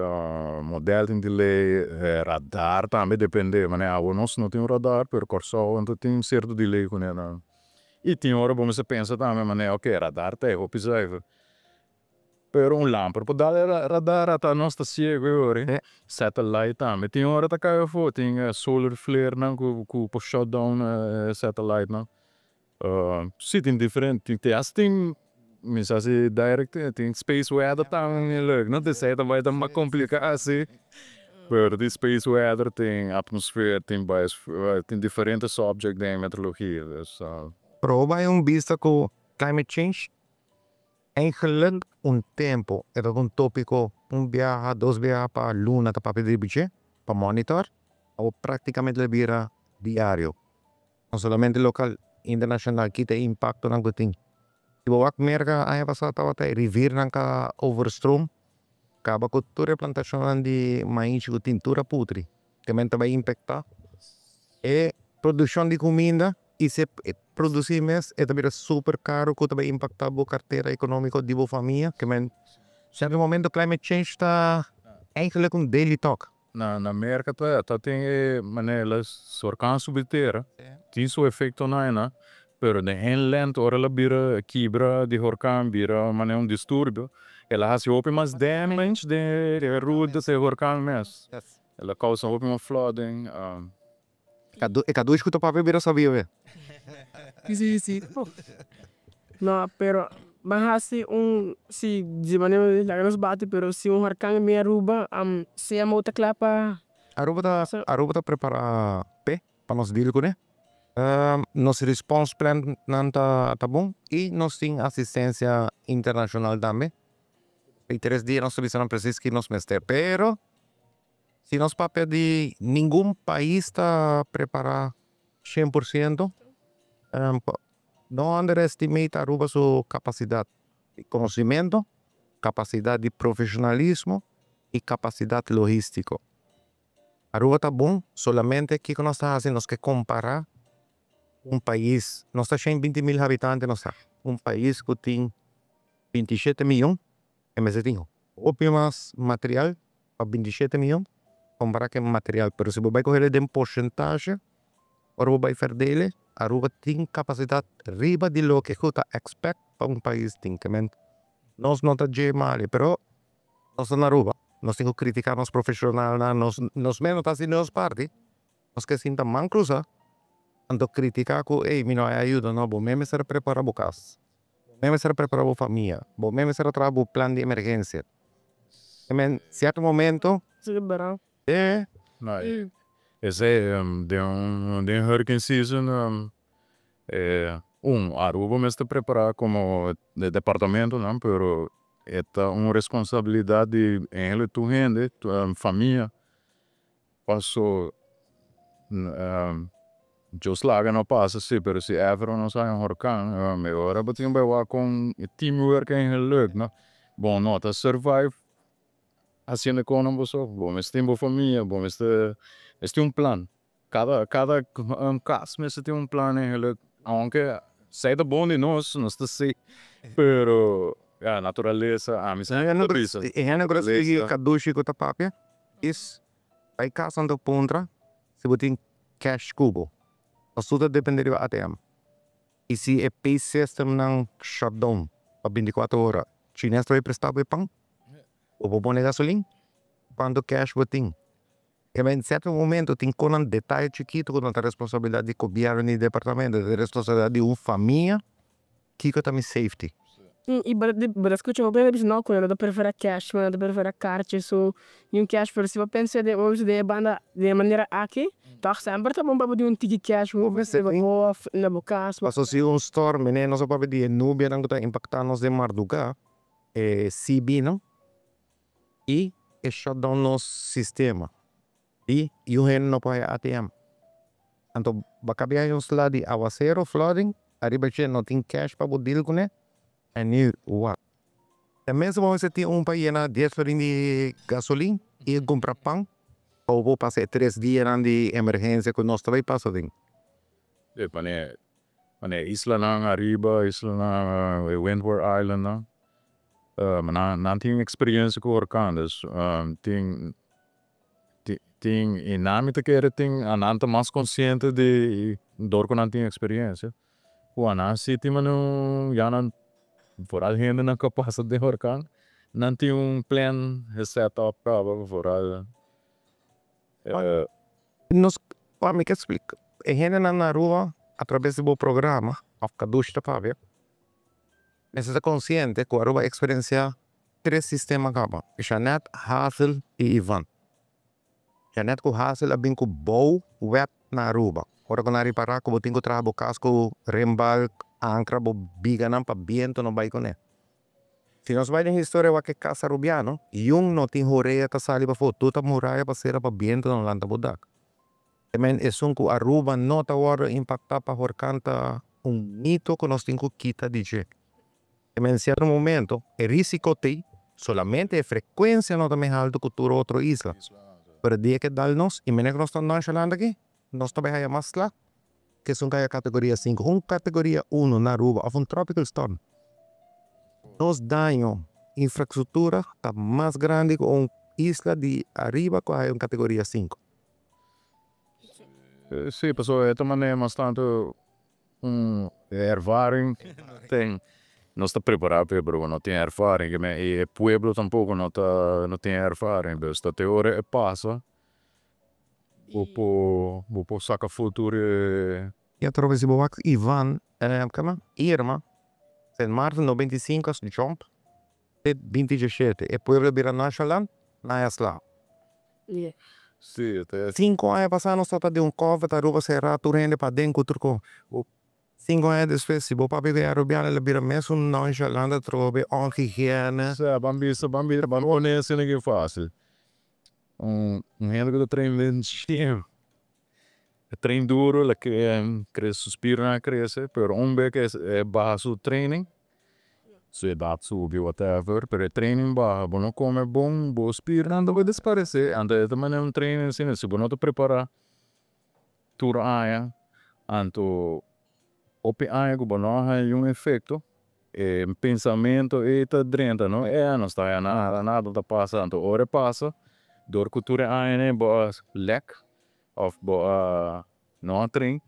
model tin delay, radar tambe depende, manera awo nos no tin un radar, pero Corsou anto tin cierto delay cune nan. Y tin ora bo mester pensa tambe manera, ok, radar ta hopi zuiver. Pero un lamper por dal e radar, ata nos ta ciego e ora ei. Satellite tambe tin ora ta kai afó, tin solar flare nan ku por shut down e satellite nan. Si tin diferente, te hasta tin, mi sa si direct tin space weather tambe leuk, no? Esei ta bai ta mas kompliká si, pero tin space weather, tin atmosfeer, tin biosfeer, tin diferente subject den meteorologia, dus. Pero bai un bista ku climate change, eigenlijk un tempo e ta un tópiko, un biaha, dos biaha pa luna ta papia di dje, pa monitor, o práktikamente el a bira diario. No solamente lokal, internashonal, ki ta e impaktonan ku tin. Si bo wak Merka aña pasá tabata e riviernan ku a overstroom, kaba ku tur e plantashonnan di maishi ku tin tur a putri. Ke men ta bai impaktá e produkshon di kuminda i si e produsí mes e ta bira super karu ku ta bai impaktá bo kartera ekonómiko di bo famia. Ke men sierto momento climate change ta eigenlijk un daily talk. Na Merka ta tin e manera orkan subi tera, tin su efektonan einan, pero den inland ora el a bira kibra di orkan bira manera un disturbio, el a hasi hopi mas damage den e ruta di e orkan mes. El a kousa hopi mas flooding. E kadushi ku ta papia bira sabí awe. Si. No, pero ban hasi un, si di manera laga nos bati, pero si un horkan bin Aruba, CMO ta kla pa? Aruba ta prepará p'e pa nos deal kuné. Nos response plan nan ta bon i nos tin asistensia internashonal tambe. I 3 dia nos ta bisa nan presis ki nos mester. Pero si nos papia di ningun pais ta prepará 100%, no underestimate Aruba su kapasidat di konosementu, kapasidat di profeshonalismo i kapasidat logístiko. Aruba ta bon, solamente kiko nos ta hasi, nos ke kompará un pais, nos ta 120 mil habitante nos ta, un pais ku tin 27 mion, e mester tin hopi mas material pa 27 mion, kompará ku e material, pero si bo bai kohe den porsentahe, ora bo bai verdelen, Aruba tin kapasidat riba di loke ku ta expect pa un pais tin, ke men nos no ta dje mali, pero nos ta na Aruba, nos tin ku kritiká nos profeshonalnan, nos mes no ta hasi nos parti, nos ke sinta man krusá, anto kritiká ku ey mi no a ayuda, no, bo mes mester a prepará bo kas, bo mes mester a prepará bo famia, bo mes mester a traha bo plan di emergensia. Ke men sierto momento. Si, bèrdat. No, esei den un hurricane season, un Aruba mester prepará komo de departamentonan, pero e ta un responsabilidat di eigenlijk tur hende, famia, paso Dios laga no pasa si, pero si ever nos haña un horkan, e ora bo tin bai wak kon teamwork eigenlijk lukt, no. Bon no ta survive hasiendo kono bo so, bo mester tin bo famia, bo mester tin un plan. Kada kas mester tin un plan eigenlijk, aunke esei ta bon di nos, nos ta safe, pero ya naturalesa ami semper ta bisa. E hende ku ta sigui kadushi ku ta papia is bai kas anto puntra si bo tin cash ku bo. Pasobra tur ta depende riba ATM. I si e pay system nan shut down pa 24 ora, chines ta bai presta bo e pan? Bo por pone gasolin? Kuantu cash bo tin? Ke men sierto momento tin konan detaye chikitu ku no ta responsabilidat di gobièrnu ni departamento, ta responsabilidat di un famia kiko ta mi safety. I bo ta skucha hopi hende bisa no ku nan ta prefera cash, nan ta prefera kaartje so ni un cash, pero si bo pensa den e banda den e manera aki, toch semper ta bon pa bo tin un tiki cash of na bo kas. Paso si un storm, mene nos a papia di e nubianan ku ta impaktá nos den marduga, e CB no, i e shut down nos sistema. I un hende no por haya ATM. Anto bo a kabia un sla di awasero, flooding, ariba dje no tin cash pa bo deal kuné, en nu wat? Ten minste bo mester tin un pa yena 10 florin di gasolin i kumpra pan pa bo por pasa e 3 dianan di emergensia ku nos ta bai pasa aden. E manera islanan ariba, islanan Windward Island nan, nan tin eksperensia ku orkan, dus tin i nan mi ta kere tin nan ta mas konsiente di dor ku nan tin eksperensia ku nan si tin manera un ya nan vooral hendenan ku a pasa den orkan. Nan tin un plan set up kaba vooral. Nos, pa mi ke splika, e hendenan na Aruba a traves di bo programa of Kadush ta papia, mester ta konsiente ku Aruba a eksperensiá tres sistema kaba, Jeanette, Hazel i Ivan. Jeanette ku Hazel a bin ku bou wet na Aruba. Ora ku nan a ripará ku bo tin ku traha bo kas ku rembalk, ankra bo biganan pa bientu no bai kuné. Si nos bai den historia wak e kas Arubiano, yun no tin horea ta sali pafó, tur ta muraya pa sera pa bientu no lanta bo dak. Te men esun ku Aruba no ta wòrdu impaktá pa horkan ta un mito ku nos tin ku kita di dje. Te men sierto momento e risiko t'ei, solamente e frekuensia no ta mes haltu ku tur otro isla. Pero dia ke dal nos i mene ku nos ta nonshalant aki, nos ta bai haya mas sla ke esun ku haya kategoria sinku. Un kategoria uno na Aruba òf un tropical storm, nos daño infrastruktura ta mas grandi ku un isla di ariba ku haya un kategoria sinku. Sí, pasobra e ta manera mas tantu un ervaring ten. Nos ta prepara p'e pero bo no tin ervaring i e pueblo tampoko no ta no tin ervaring dus ta te ora e pasa bo por bo por saka for tur e. I atrobe si bo wak Ivan kema Irma Sint Maarten 95 a jump te 2017 e pueblo a bira nonchalant nan a sla. Sí, ta. 5 aña pasá nos tabata den un Covid, Aruba será, tur hende paden ku tur kos. 5 aña despues si bo papia ku e Arubiano el a bira mesun nonchalant atrobe, onhigiene. Sa, ban bisa, ban bisa, ban pone asina ki fácil. Un hende ku ta train den gym, e train duro, la krese su spiernan a krese, pero un bes ku e baha su training, su edat subi, whatever, pero e training baha, bo no kome bon, bo spiernan ta bai disparesé. Anto e ta manera un training asina, si bo no ta prepará tur aña, anto hopi aña ku bo no a haña un efekto, e pensamentu ei ta drenta, no, e no sta haña nada, nada ta pasa. Anto ora e pasa, dor ku tur e añanan bo a lek òf bo a no a train,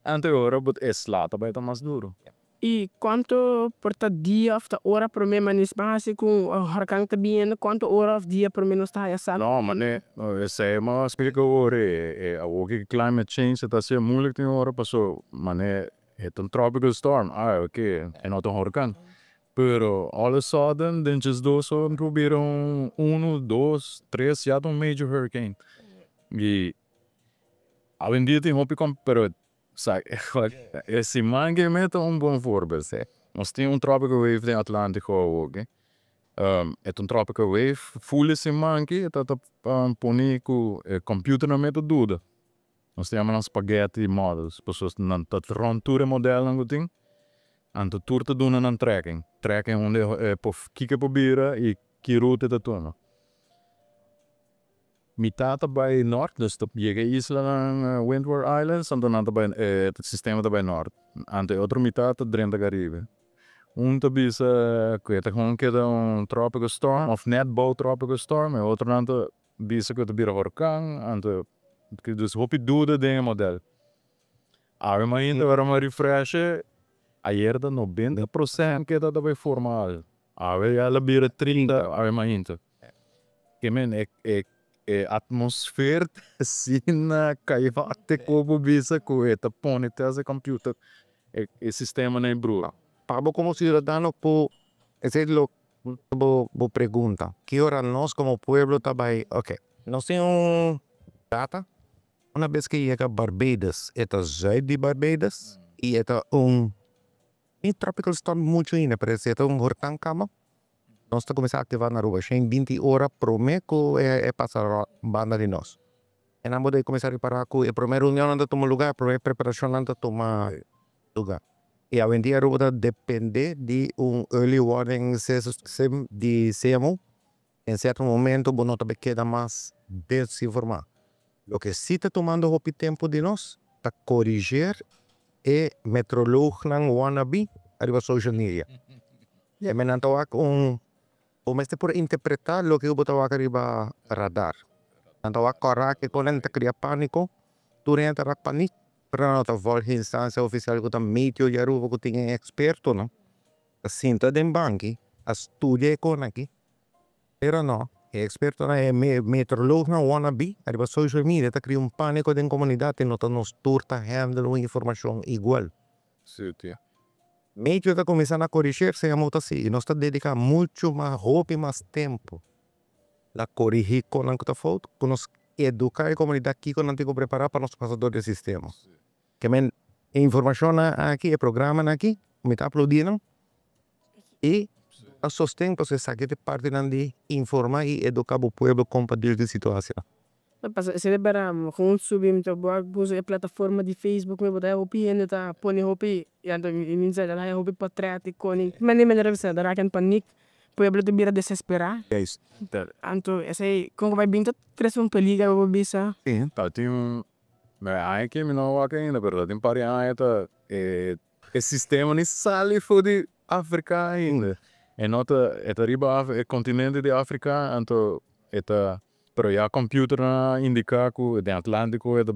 anto e ora bo e sla ta bai ta mas duro. I kuantu por ta dia òf ta ora promé manis ban hasi ku horkan ta biniendo, kuantu ora òf dia promé nos ta haña sa? No, mane esei mi a splika awor e awor ku climate change ta hasié moeilijk tin ora paso mane e ta un tropical storm, ah, oké, e no ta un horkan. Pero all of a sudden den 12 ora por bira un uno, dos, tres, ya ta un major hurricane. I awendia tin hopi pero sa e siman ke mes ta un bon voorbeeld. Nos tin un tropical wave den Atlantico awor, e ta un tropical wave, full e siman aki e ta pone ku e computernan mes ta duda. Nos ta yama nan spaghetti models, pasobra nan ta rond tur e modelnan ku tin, anto tur ta duna nan tracking, tracking unda e por kiko e por bira i ki ruta e ta tuma. Mitad ta bai nort, dus ta yega e islanan Windward Islands, anto nan ta bai e sistema ta bai nort, anto e otro mitad ta drenta Caribe. Un ta bisa ku e ta gewoon keda un tropical storm of net bou tropical storm, e otronan ta bisa ku e ta bira horkan, anto dus hopi duda den e model. Awe mainta ora mi a refresh e, ayer ta 90% ku e ta bai forma, awe ya el a bira 30 awe mainta. Ke men e atmosfeer ta asina chaotic ku bisa ku e ta pone te e computer e sistemanan e brua. Pa bo komo siudadano ku esei lo bo pregunta, ki ora nos komo pueblo ta bai, oké, nos tin un data, una bes ku yega Barbados, e ta zuid di Barbados i e ta un ni tropical storm muchu ainda, pero e ta un horkan kaba, nos ta kuminsá aktivá na Aruba 120 ora promé ku e pasa banda di nos. E nan bo debe kuminsá ripará ku e promé reunionnan ta tuma lugá, e promé preparashonnan ta tuma lugá. I awendia Aruba ta dependé di un early warning system di CMO. En sierto momento bo no ta keda mas desinformá. Loke sí ta tumando hopi tempu di nos ta korigir e meteoroloognan wannabe ariba social media. E men ta wak un bo mester por interpretá loke bo ta wak ariba radar. Nan ta wak kòrá ke kon ta kria pániko, tur hende ta rak panik, pero nan no ta volg instansia ofisial ku ta Meteo di Aruba ku tin e ekspertonan ta sinta den banki. A studia e kos aki, pero no, e ekspertonan, e meteoroloognan wannabe ariba social media ta kria un pániko den komunidat i no ta nos tur ta handle un informashon igual. Si, tia. Meteo ta kuminsá na korigí, CMO ta sigui. Nos ta dediká muchu mas, hopi mas tempu na korigí konan ku ta fout, ku nos eduká e komunidat kiko nan tin ku prepará pa nos pasa dor di e sistema. Ke men e informashonnan aki, e programanan aki, mi ta aplaudí nan i a sosten pasobra esaki ta e partinan di informá i eduká bo pueblo kon pa deal ku e situacion. Pasobra esei ta bera kon subi mi ta wak usa e plataforma di Facebook mi bo ta hopi hende ta pone hopi i anto mi sa ta haya hopi portret di koning mane manera bisa ta raak in paniek, pueblo ta bira desesperá. Anto esei kon ku bai bin ta trese un peliger bo por bisa. Ta tin un aña aki mi no a wak ainda pero ta tin un par di aña ta e e sistema ni sali for di Afrika ainda. E no ta e ta riba e kontinente di Afrika anto e ta pero ya computernan a indiká ku den Atlantiko e ta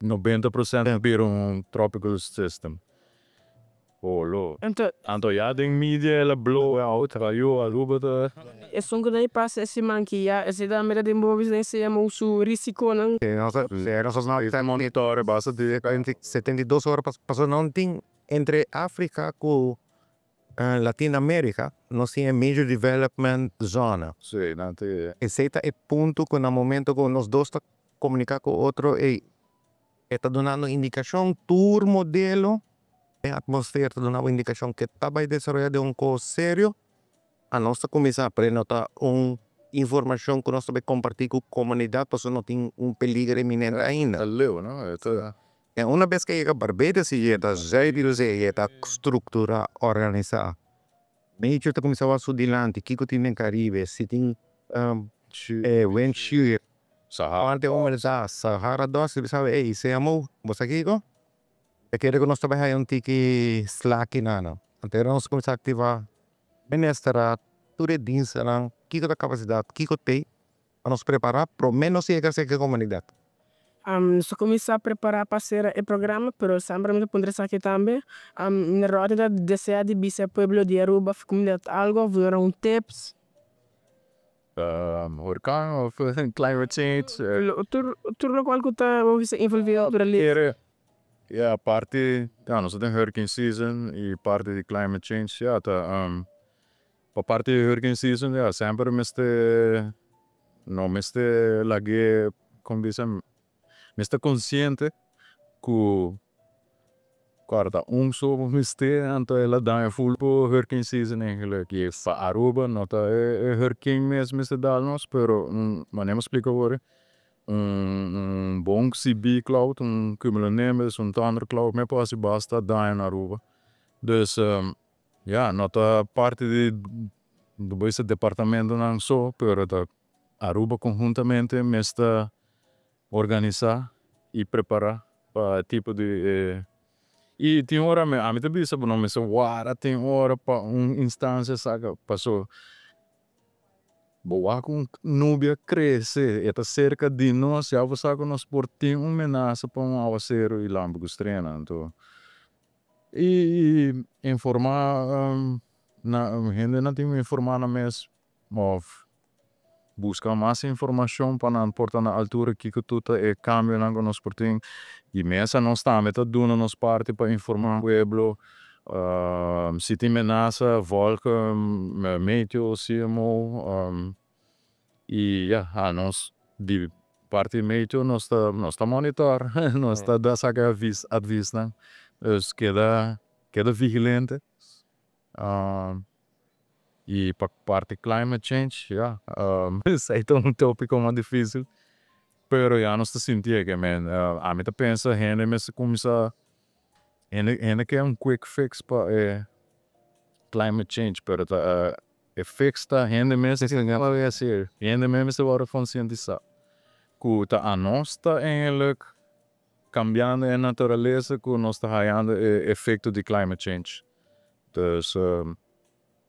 90% a bira un tropical system. Olo. Anto. Anto ya den media el a blow out rayo Aruba ta. Esun ku ta e pasa e siman ki ya esei ta mira den bo bisa den CMO su risikonan. Monitor basta di. 72 ora pasobra nan tin entre Afrika ku Latin America nos tin e major development zone. Si, nan tin. Esei ta e punto ku na momento ku nos dos ta komuniká ku otro ey e ta dunando indikashon, tur modelo den atmosfera ta duna bo indikashon ke ta bai desaroyá den un kos serio, a nos ta kuminsá pero e no ta un informashon ku nos ta bai kompartí ku komunidat pasobra no tin un peliger eminente ainda. Ta leu, no? E ta. En una bes ke yega Barbados i e ta Zuiderzee, e ta strukturá, organisá. Nature ta kuminsá wak su dilanti, kiko tin den Karibe, si tin wind shear. Sahara. Ante homber sa Sahara dust, i sabe ey CMO, bo sa kiko? Ta kere ku nos ta bai haya un tiki slaki na nan. Anto era nos kuminsá aktivá ministerraad, tur e dienstennan, kiko ta kapasidat, kiko t'ei, pa nos prepará promé nos yega serka e komunidat. Nos a kuminsá prepará pa sera e programa, pero semper mi ta puntra esaki tambe. Meneer Rodney ta deseá di bisa e pueblo di Aruba of komunidat algu of duna un tips? Huracán of climate change? Tur tur lokual ku ta bo bisa envolví naturalesa. Ya, parti, ya, nos ta den hurricane season i parti di climate change, ya, ta pa parti di hurricane season, ya, semper mester no mester lag'é, kon bisa, mester konsiente ku kòrda un so bo mester anto el a daña ful bo hurricane season eigenlijk i pa Aruba no ta e hurricane mes mester dal nos pero un manera mi a splika awor un bon CB cloud, un cumulonimbus, un thundercloud me por hasi basta daño na Aruba. Dus ya, no ta parti di bo bisa departamentonan so pero ta Aruba konhuntamente mester organisá i prepará pa e tipo di e i tin ora ami ta bisa bo no mester wara tin ora pa un instansia saka paso bo wak un nubia krese e ta serka di nos ya bo sa ku nos por tin un menasa pa un awaseru i lampi ku strena anto i informá na hendenan tin ku informá nan mes of buska mas informashon pa nan por ta na altura kiko tur ta e kambionan ku nos por tin i mes anos tambe ta duna nos parti pa informá pueblo si tin menasa volg meteo CMO i ya anos di parti meteo nos ta nos ta monitor nos ta da saka advisnan dus keda keda vigilente. I pa parti climate change, ya, esei ta un tópiko mas difísil, pero ya nos ta sinti e ke men ami ta pensa hende mester kuminsá hende hende ke un quick fix pa e climate change pero ta e fix ta hende mes hende mes mester wòrdu konsientisá ku ta anos ta eigenlijk kambiando e naturalesa ku nos ta hayando e efekto di climate change. Dus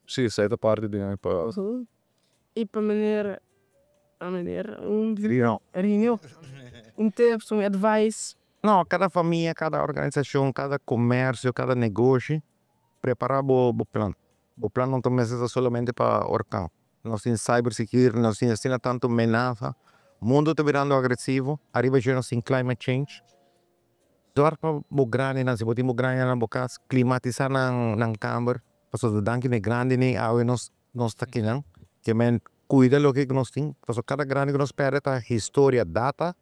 si esei ta parti di mi pa. I pa meneer meneer Rinio un tips, un advice? No, kada famia, kada organisashon, kada komersio, kada negoshi prepará bo bo plan. Bo plan no ta mester ta solamente pa orkan. Nos tin cyber security, nos tin asina tanto menasa. Mundo ta birando agresivo, ariba dje nos tin climate change. Zorg pa bo grandinan, si bo tin bo grandinan na bo cas, climatisa nan kamber, pasobra danki na e grandinan awe nos ta kinan. Ke men cuida loke ku nos tin, pasobra cada grandi ku nos perde ta historia, data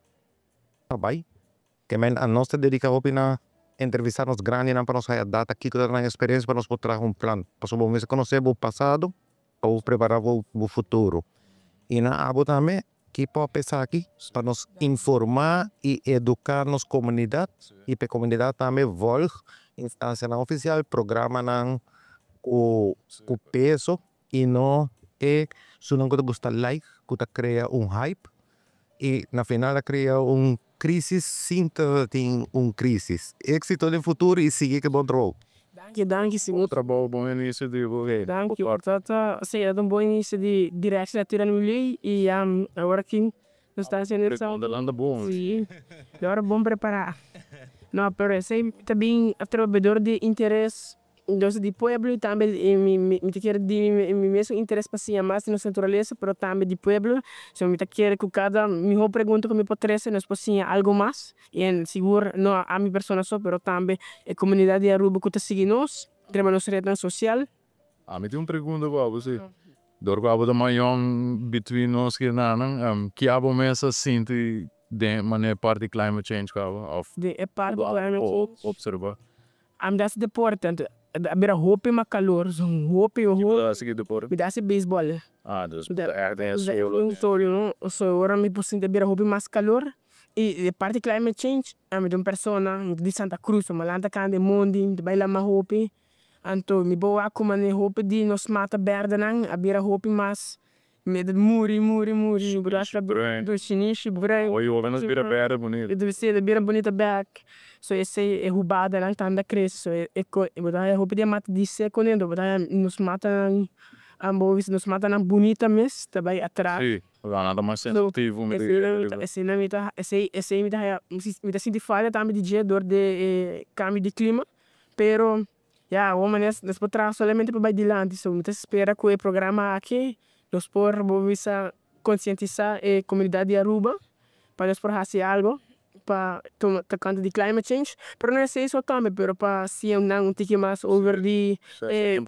ta bay. Ke men anos ta dedica hopi na entrevista nos grandinan pa nos haya data kiko ta nan experiencia pa nos por traha un plan. Pasobra bo mester conoce bo pasado pa bo prepara bo futuro. Y na abo tambe keep up esaki pa nos informa y educa nos comunidad y pa e comunidad tambe volg instancianan oficial, programanan cu peso y no e esunnan cu ta gusta like, cu ta crea un hype y na final a crea un crisis sin tin un crisis. Exito den futuro y sigui cu e bon trabou. Danki, danki, Bon trabou, bon inicio di Danki. Ta, si, ta un bon inicio di Directie Natuur en Milieu y awor aki nos ta haciendo Pregunta bon. Si, awor bon prepara. No, pero esey tambe trabahador di interes dus di pueblo y tambe mi ta kier di mi mes interes pa siña mas di nos naturalesa, pero tambe di pueblo. So mi ta kier cu cada miho pregunta cu mi por trece nos por siña algo mas. Y sigur no ami persona so, pero tambe e comunidad di Aruba cu ta sigui nos, riba nos rednan social. Ami tin un pregunta pa bo, si. Door cu abo ta mayon between nos kinan, ki abo mes a sinti den manera parti climate change caba of De e parti climate change. Observa. Ami ta haci deporte, anto a bira hopi mas calor, so hopi hopi. Sigui deporte? Mi ta haci baseball. Ah, dus echt den solo. Solo, no? So ora mi por sinti a bira hopi mas calor. Y e parti climate change, ami ta un persona di Santa Cruz, mi a lanta cana den mondi, mi ta bay lama hopi. Anto mi por wak como hopi di nos mata berdenan a bira hopi mas muri, muri, muri. Bruin. Do shinishi bruin. Oye, nos bira berde bunita. Si, bira bunita bek. So esey e hubadanan ta anda crece. So e bo ta haya hopi di e mata di seco dentro, bo ta haya nos matanan, nos matanan bunita mes ta bay atras. Si, nan ta mas sensitivo. Esey nan mi ta, esey mi ta haya, mi ta sinti falta tambe di dje door di e cambio di clima. Pero ya, awor nos por traha solamente pa bay dilanti. So mi ta spera cu e programa aki nos por bo bisa concientisa e comunidad di Aruba pa nos por haci algo pa tocante di climate change. Pero no esey so tambe, pero pa siña nan un tiki mas over di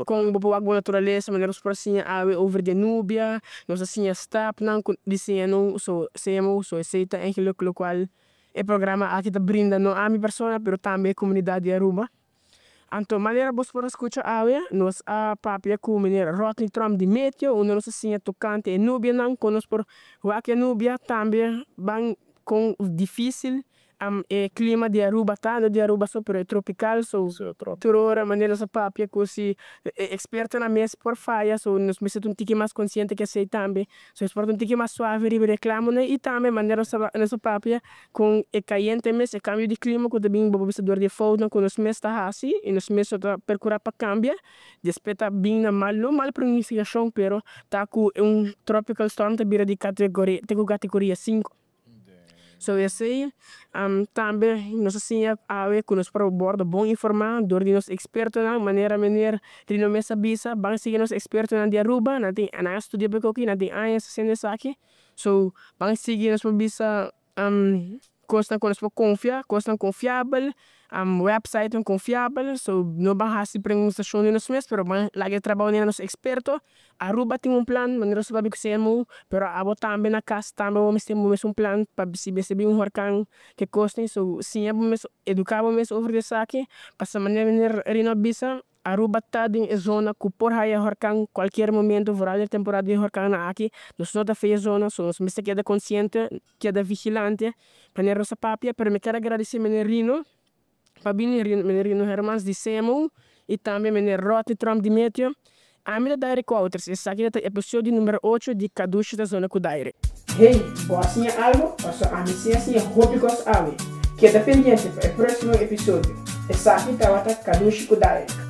con bo por wak bo naturalesa, manera nos por siña awe over di nubia, nos a siña stapnan cu di CMO, so CMO, so esey ta eigenlijk locual e programa aki ta brinda no ami persona, pero tambe e comunidad di Aruba. Anto, manera bo por a scucha awe, nos a papia cu meneer Rodney Tromp di Meteo, unda nos a siña tocante e nubianan, con nos por wak e nubia, tambe ban con dificil e clima di Aruba ta, no di Aruba so, pero e tropical, so tur ora manera nos a papia cu si e expertonan mes por faya, so nos mester ta un tiki mas consciente cu esey tambe. So nos por ta un tiki mas suave riba reclamonan y tambe manera nos a papia con e cayente mes, e cambio di clima cu ta bin bo bisa door di e foutnan cu nos mes ta haci y nos mes no ta percura pa cambia. Despues ta bin na mal, no mal pronunciacion, pero ta cu un tropical storm ta bira di categoria, te cu categoria 5. So esey tambe nos a siña awe cu nos por wordo bon informa door di nos expertonan, manera meneer Rino mes a bisa, ban sigui nos expertonan di Aruba, nan tin, nan a studia pa esaki, nan tin añas haciendo esaki. So ban sigui nos por bisa cosnan cu nos por confia, cosnan confiabel, websitenan confiabel, so no ban haci pronunciacion di nos mes, pero ban laga e trabou na nos experto. Aruba tin un plan, manera nos a papia cu CMO, pero abo tambe na cas tambe bo mester tin bo mes un plan pa si mester bin un horcan ke cosnan, so siña bo mes, educa bo mes over di esaki, pasobra manera meneer Rino a bisa, Aruba ta den e zona cu por haya horcan cualkier momento, vooral den temporada di horcannan aki, nos no ta for e zona, so nos mester keda consciente, keda vigilante, manera nos a papia, pero mi kier a agradeci meneer Rino pa bini, meneer Rino Hermans di CMO y tambe meneer Rodney Tromp di Meteo. Ami ta Direk Wouters, esaki ta episodio number 8 di Kadushi ta Zona ku Direk. Hey, bo a siña algo? Paso ami si a siña hopi cos awe. Keda pendiente pa e proximo episodio. Esaki tabata Kadushi ku Direk.